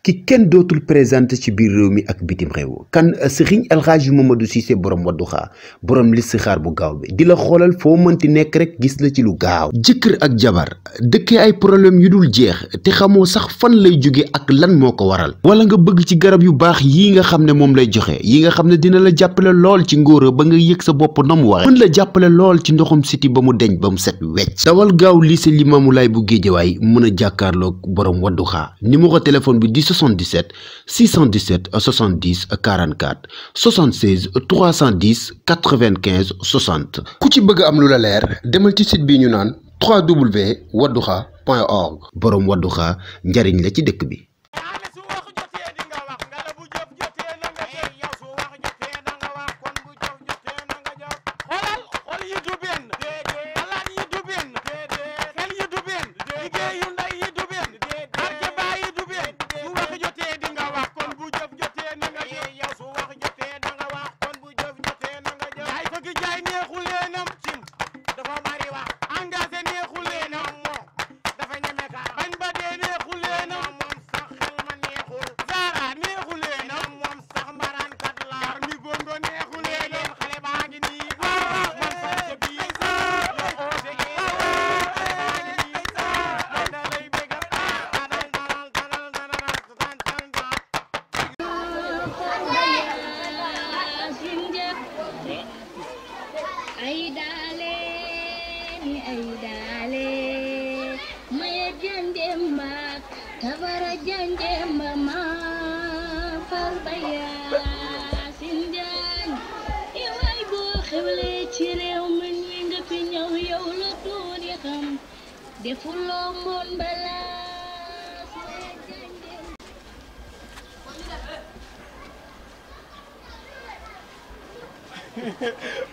ki kenn dootul présenté ci biir réew mi ak bitim réew kan Serigne El Hadji Mamadou Cissé borom Wadduha borom listixaar bu gaaw bi di la xoolal foo mënti nekk rek gis la ci lu gaaw jëkkër ak jabar dëkkee ay problème yu dul jeex te xamoo sax fan lay jóge ak lan moo ko waral wala nga bëgg ci garab yu baax yii nga xam ne moom lay joxe yi nga xam ne dina la jàppale lool ci ngóora ba nga yëg sa bopp na mu waxe mën la jàppale lool ci ndoxum siti ba mu deñ ba mu set wecc dawal gaaw lycée Limamoulaye bu Géejawaay mën a jàkkaarloog borom Wadduha numéro téléphone bi di 77 617 70 44 76 310 95 60 ku ci bëgg am lu la leer demal ci site bi ñu naan www.wadduha.org borom Wadduha njariñ la ci dëkk bi.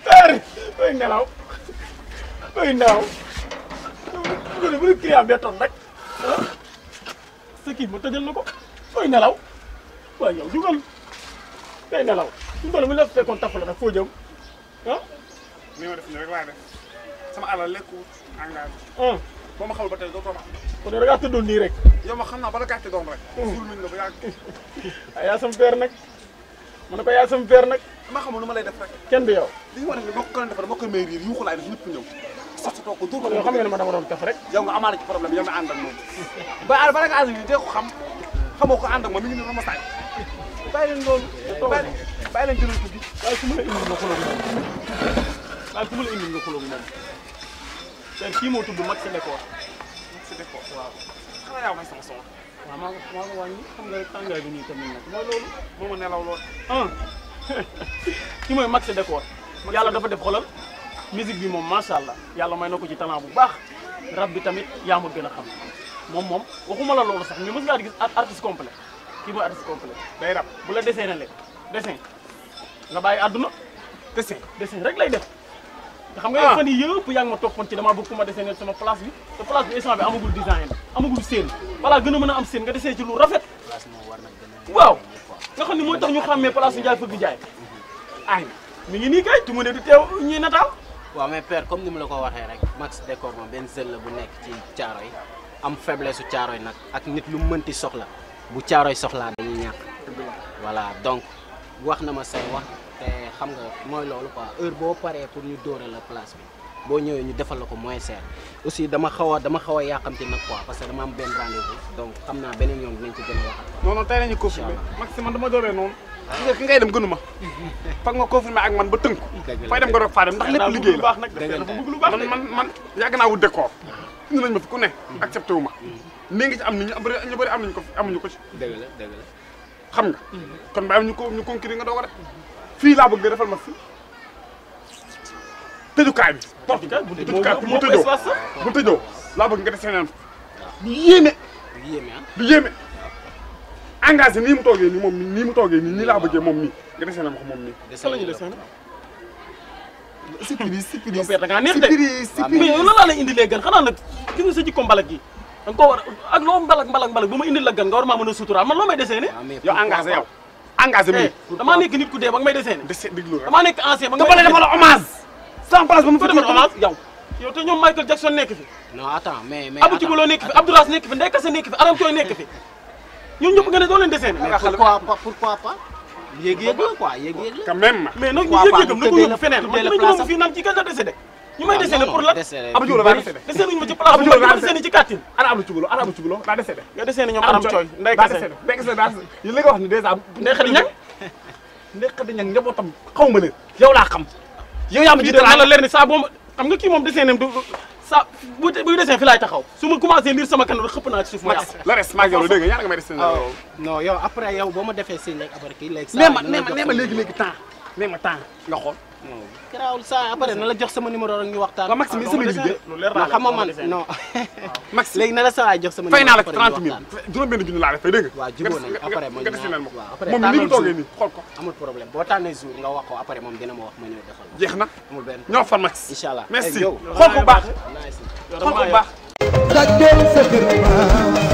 Père oy nelaw oy nelaw bu ñu client bettoon rek sa kii ma tëjal na ko oy nelaw waaye yow jugal day nelaw ñu doon mu la fekkoon taf la nag foo jëm ah ni ma def ni rek laa def sama alal lekku engagé boo ma xamul ba tey dootoo ma xam kon da ngaa tëddoon nii rek yow ma xam naa bala gàcce doom rek suul nañ la ba yàgg yaa sam père nag ma ne ko yaa sam père nag ma xamul nu ma lay def rek kenn du yow li ñu war a def boo ko defar moo koy may riir yuuxu laay def ñëpp ñëw sax sa toog ko dóor ko yow xam nga ne ma dama doon taf rek yow nga amaana ci problème yow mi ànd ak moom bala nga ànd ni dee ko xam xamoo ko ànd ak moom mi ngi ne rama saay bàyyi leen loolu bàyyi leen jëlal ko bi waaye su ma la indil nga xuloog moom waaye su ma la indil nga xuloog moom père kii moo tudd Max Décor waaw xanaa yow may sama son waaw maa nga wàññi xam nga tàngaay bi nii tamit nag mooy loolu moo ma nelaw lool ki mooy Max Décor yàlla dafa def xolal musique bi moom macha allah yàlla may na ko ci talent bu baax rap bi tamit yaa ma gën a xam moom waxuma la loolu sax mais mës ngaa gis artiste complet kii mooy artiste complet day rap bu la dessiné le dessin nga bàyyi àdduna dessin rek lay def te xam nga yow fan yii yëpp yaa ngi ma toppoon ci dama bëgg ku ma dessiné sama place bi te place bi instant bi amagul design amagul scène voilà gën a mën a am scène nga dessiné ci lu rafet waaw nga xam ne mooy tax ñu xàmmee place Ndiaye fëgg jaay ay mi ngi nii kay tu mu ne du teew ñuy nataal waaw mais père comme ni mu la ko waxee rek Max Décor moom benn jeune la bu nekk ci Caaroy am faiblesse su Caaroy nag ak nit lu mënti soxla bu Caaroy soxlaa dañuy ñàkk voilà donc wax na ma say wax te xam nga mooy loolu quoi heure boo paree pour ñu dóore la place bi boo ñëwee ñu defal la ko moins cher aussi dama xaw a yàqamti nag quoi parce que dama am benn rendez-vous donc xam naa beneen yoon dinañ ci gën a waxat non tey nañu confirmé Max man dama dooree noonu ki ngay dem gënu ma fag nga confirmé ak man ba tënku fay dem nga doog faa dem ndax lépp liggéey la man yàgg naa wut décor indi nañ ma fi ku ne accepté wu ma nii nga ci am ni ñu bëri am nañu ko amuñu ko ci dëgg la xam nga kon ba am ñu conquérir nga doog a def fii laa bëgg nga defal ma fi tëjukaay bi tëjukaay bu tëjoo laa bëgg nga def seeneen du yéeme engagé nii mu toogee nii moom nii mu toogee nii laa bëggee moom nii nga def seeneen wax moom nii sa la ñu def sikiri da ngaa neex de mais yow lan laa lay indilee gan xanaa nag gis nga sa jikko mbalak gi da nga koo war ak loo mbalak ba ma indil la gan nga war maa mën a suturaal man loo may dessiné yow engagé mi damaa nekk nit ku dee ba nga may dessiné déglu damaa nekk ancien ba nga may defal hommage sans place ba mu fa defal hommage yow te ñoom Michael Jackson nekk fi non attends mais Abou Cibalo nekk fi Abdoulaye nekk fi Ndeye Kassé nekk fi Aram Toy nekk fi ñoom ñëpp nga ne doo leen dessiné. pourquoi pas yéeg-yéeg la quoi yéeg-yéeg la. quand même. mais nag ñu yëg-yëgam na ko yóbbu feneen man dinañu ñëw fii naan ci kan la décédé ñu may dessiné pour lan Abdou Diouf daa décédé. dessiné ñu ma ci place bu ma dessiné ci kàttin ana Abdou Thioubalo ana Abdou Thioubalo daa décédé. nga dessiné ñoom aram cooy ndey kase yi li nga wax ni dèjà ndey xadi ñang ndey xadi ñang njabootam xaw ma leen yow laa xam yow yaa ma jiite la leer ni saa boo ma xam nga kii moom dessiné du sa buy dessiné fi laay taxaw su ma commencé lire sama kanam rek xëpp naa ci suuf ma yàqu la res maa ngi yow dégg nga ñaar nga may dessiné non yow après yow boo ma defee signe rek après kii léegi nee ma léegi temps nee ma temps nga xool garaawul saa après na la jox sama numéro rek ñu waxtaan. waaw Max mi sama liggéey lu leer non xam nga man non Max léegi na la saa jox sama numéro fay naa la après ñu 30 000 waxtaan. juróom benn junni laa la fay dégg nga waaw jubóo nañu après ma nga dessiné ma waaw après moom li ñu toogee nii xool ko amul problème boo tànnee jour nga wax ko après moom dina ma wax ma ñëw defal jeex na amul benn ñoo fan Max incha allah merci yow xool ko bu baax nice. xool ko bu baax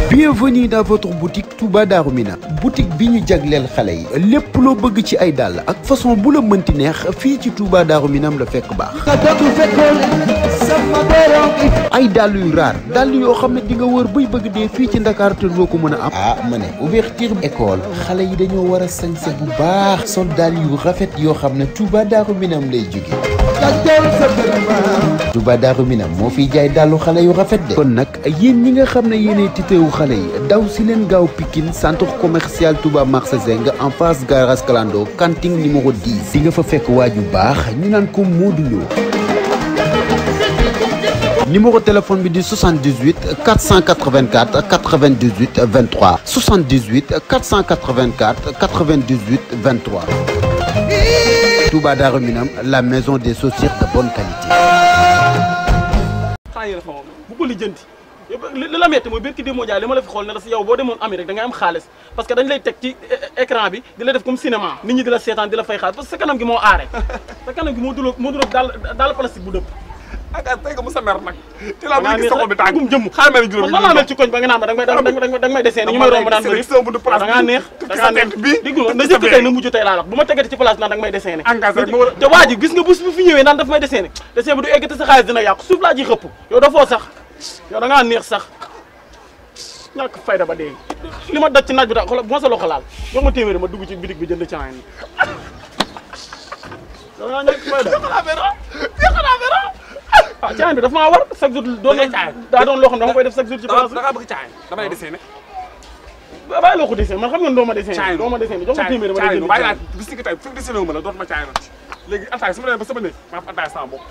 Bienvenue dans votre boutique Touba Darou Minam boutique bi ñu jagleel xale yi lépp loo bëgg ci ay dàll ak façon bu la mënti neex fii ci Touba Darou Minam la fekk baax ay dàll yu raar dàll yoo xam ne di nga wër bay bëgg dee fii ci Ndakaaru te doo ko mën a am ah ma ne ouverture école xale yi dañoo war a sañse bu baax sol dàll yu rafet yoo xam ne Touba Darou Minam lay jóge Touba Darou Minam moo fiy jaay dàllu xale yu rafet de kon nag yéen ñi nga xam ne yéenay titeewu xale yi daw si leen gaaw Pikine centre commercial Touba marché Zeng en face garage Kalando kanting numéro 10 di nga fa fekk waaju baax ñu naan ko Modou Lo numéro téléphone bi di 78 484 98 23 78 484 98 23 Touba Darou Minam la maison des chaussures de bonne qualité. xanaa yéen a xamoon bu ko lijjanti li la metti mooy biir ki démoo jaay li ma la fi xool ne la si yow boo demoon Amérique da ngay am xaalis parce que dañ lay teg ci écran bi di la def comme cinéma nit ñi di la seetaan di la fay xaalis parce que sa kanam gi moo aare sa kanam gi moo duloo daal plastique bu dëpp ak tey nga musa mer nag te laa bëgg sa xol bi tàng jëm xaar ma ne juróom man laa mel ci koñ ba nga naan ma da nga may desee ni ñu may romb naan ma da ngaa neex da ngaa neex diggu na jëkk tey na mujj tey laa wax bu ma tegati ci place naan da nga may desee te waa ji gis nga bu fi ñëwee naan daf may desee desee bi du egg te sa xaalis dina yàqu suuf laa ji xëpp yow dafoo sax yow da ngaa neex sax ñàkk fayda ba dee li ma daj ci naaj bi daal xoolal bu ma sa loxo laal jox ma téeméeri ma dugg ci bitig bi jënd caayin da ngaa ñàkk fayda ah caayin bi dafa maa war chaque jour doon daa doon loo xam ne dama koy def chaque jour ci place da ngaa bëgg caayin dama lay dessiné bàyyi loo ko dessiné man xam nga doo ma dessiné doo ma dessiné jox ma téeméeri ma lay jënd bàyyi naa bis ni ki tey fi mu dessiné wu ma la dootuma caayin léegi attaay su ma demee ba sama néeg maa fa attaay sama bopp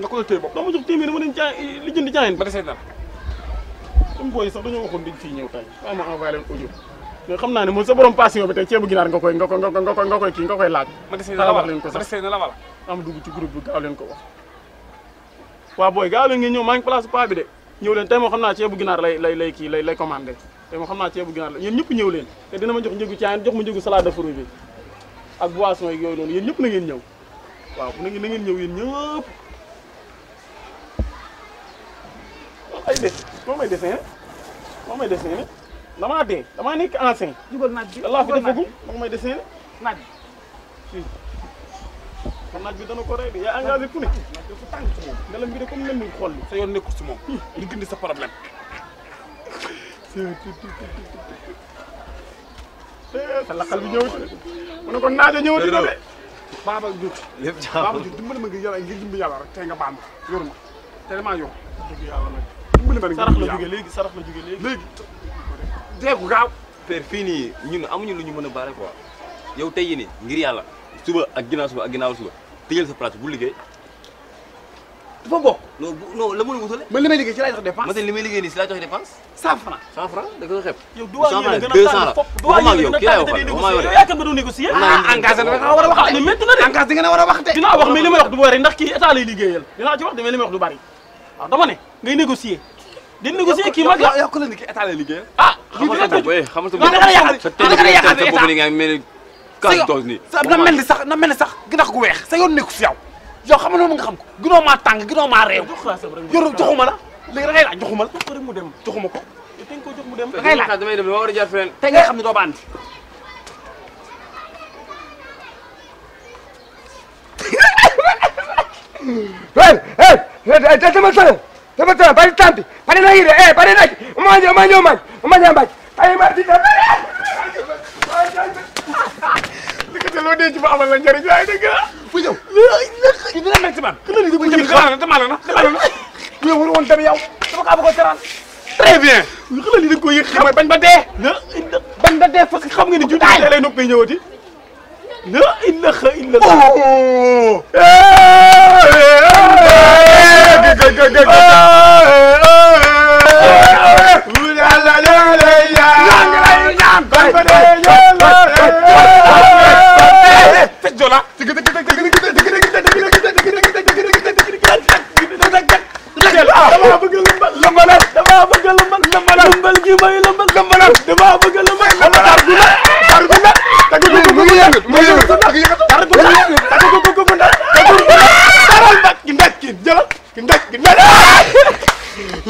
nga ko la téye bopp doo ma jox téeméeri ma dem caayin li jënd caayin ba dessiné dara comme booy sax dañoo waxoon dañ fii ñëw tey waaw ma envoyé leen audio mais xam naa ne moom sa borom passion bi tey ceebu ginaar nga koy kii nga koy laaj ma dessiné la wax leen ko sax ma dessiné la wala am dugg ci groupe bi gaaw leen ko wax waaw booy gaaw leen ngeen ñëw maa ngi place pa bi de ñëw leen tey moo xam naa ceebu ginaar lay kii lay commandé tey moo xam naa ceebu ginaar la yéen ñëpp ñëw leen te dina ma jox njëgu caayin jox ma njëgu salade de fruits bi ak boisson yi yooyu noonu yéen ñëpp na ngeen ñëw waaw na ngeen ñëw yéen ñëpp ay des moo may dessiné damaa dee damaa nekk ancien jubal naaj bi Allah fi defagum moo may dessiné naaj kon naaj bi dana ko rey de yaa engagé ku ne dafa tàng ci moom ngalam bi de comme nen muy xool li sa yoon nekkul ci moom li gindi sa problème sa laqal bi ñëwati mu ne ko naajo ñëwati na de Baba Diouf lépp Baba Diouf dimbali ma ngir yàlla ngir dimbali yàlla rek tey nga baal ma yoru ma te damaa yor dëgg yàlla nag dimbali ma sarax la jóge léegi sarax la jóge léegi léegi deeku gaaw père fii nii ñun amuñu lu ñu mën a baare quoi yow tey yii nii ngir yàlla suba ak ginnaaw suba tëjal sa place bu liggéey dafa bokk non la mën a wutale man li may liggéey ci laay jox dépense ma li may liggéey nii si laa joxe dépense 100 francs 100 francs da ko xeeb yow duwaa yéen a gën a 200 tàng la fop waxuma ak yow kii laay duwaa yéen a waxal yow yaakaar nga doo négocier engagé na nga war a wax ni métti na de engagé di nga war a wax de dinaa wax mais li may wax du bari ndax kii état lay liggéeyal dinaa ci wax de mais li may wax du bari waaw dama ne ngay négocier di négocier kii mag la yow ko la ni ki état lay liggéeyal ah xamal sa bopp xamal sa da nga yàqal sa da nga yàqal sa bopp ni nga mel ni kaas toos nii na mel ni sax ginax gu weex sa yoon nekku si yow yow xam nga xam ko ginoo maa tàng ginoo maa réew yor joxuma la léegi da ngay laaj joxuma la ko rek mu dem joxuma ko te ko jox mu dem da ngay laaj damay dem dama war a jaar feneen tey ngay xam ne doo ba andi dama tëral bari tanti bari na yire bari na ma ñëw ay ma di dem dëgg loo dee ci ba amal la njëriñ waaye dëgg la fu ñëw ki dina nekk ci man ki la di ko jëm dama la na yow war woon dem yow dama kaa bëggoon teraan très bien xala li dañ ko yëg mooy bañ ba dee bañ ba dee fekk xam nga ni juuti lay nopp ngay ñëwati la ilaha illallah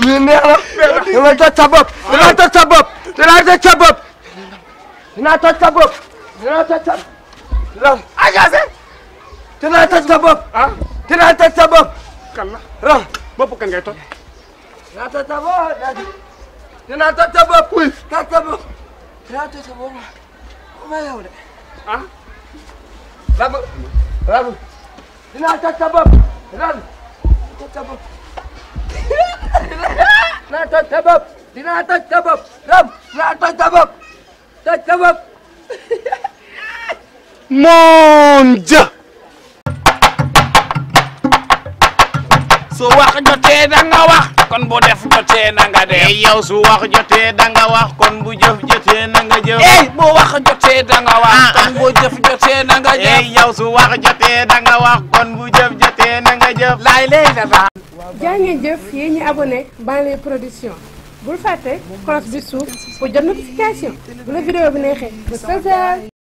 Dinaa toj sa bopp dinaa toj sa bopp dinaa toj sa bopp dinaa toj sa bopp dinaa toj sa ram agase dinaa toj sa bopp dinaa toj sa bopp kan la ram bopp kan ngay toj dinaa toj sa bopp dinaa toj sa bopp toj sa bopp dinaa toj sa bopp ma yow de ram dinaa toj sa bopp ram toj sa bopp dinaa toj sa bopp dinaa toj sa bopp ram dinaa toj sa bopp toj sa bopp mon Dieu su wax jotee da nga wax kon bu def jotee na nga def yow su wax jotee da nga wax kon bu jëf jotee na nga jëf bu wax jotee da nga wax kon bu jëf jotee na nga jëf yow su wax jotee da nga wax kon bu jëf jotee na nga jëf laay lay dafa jaa ngeen jëf yéen ñi abonné Banlieue Production bul fàtte cloche bi suuf pour jot notification bu la vidéo bi neexee bu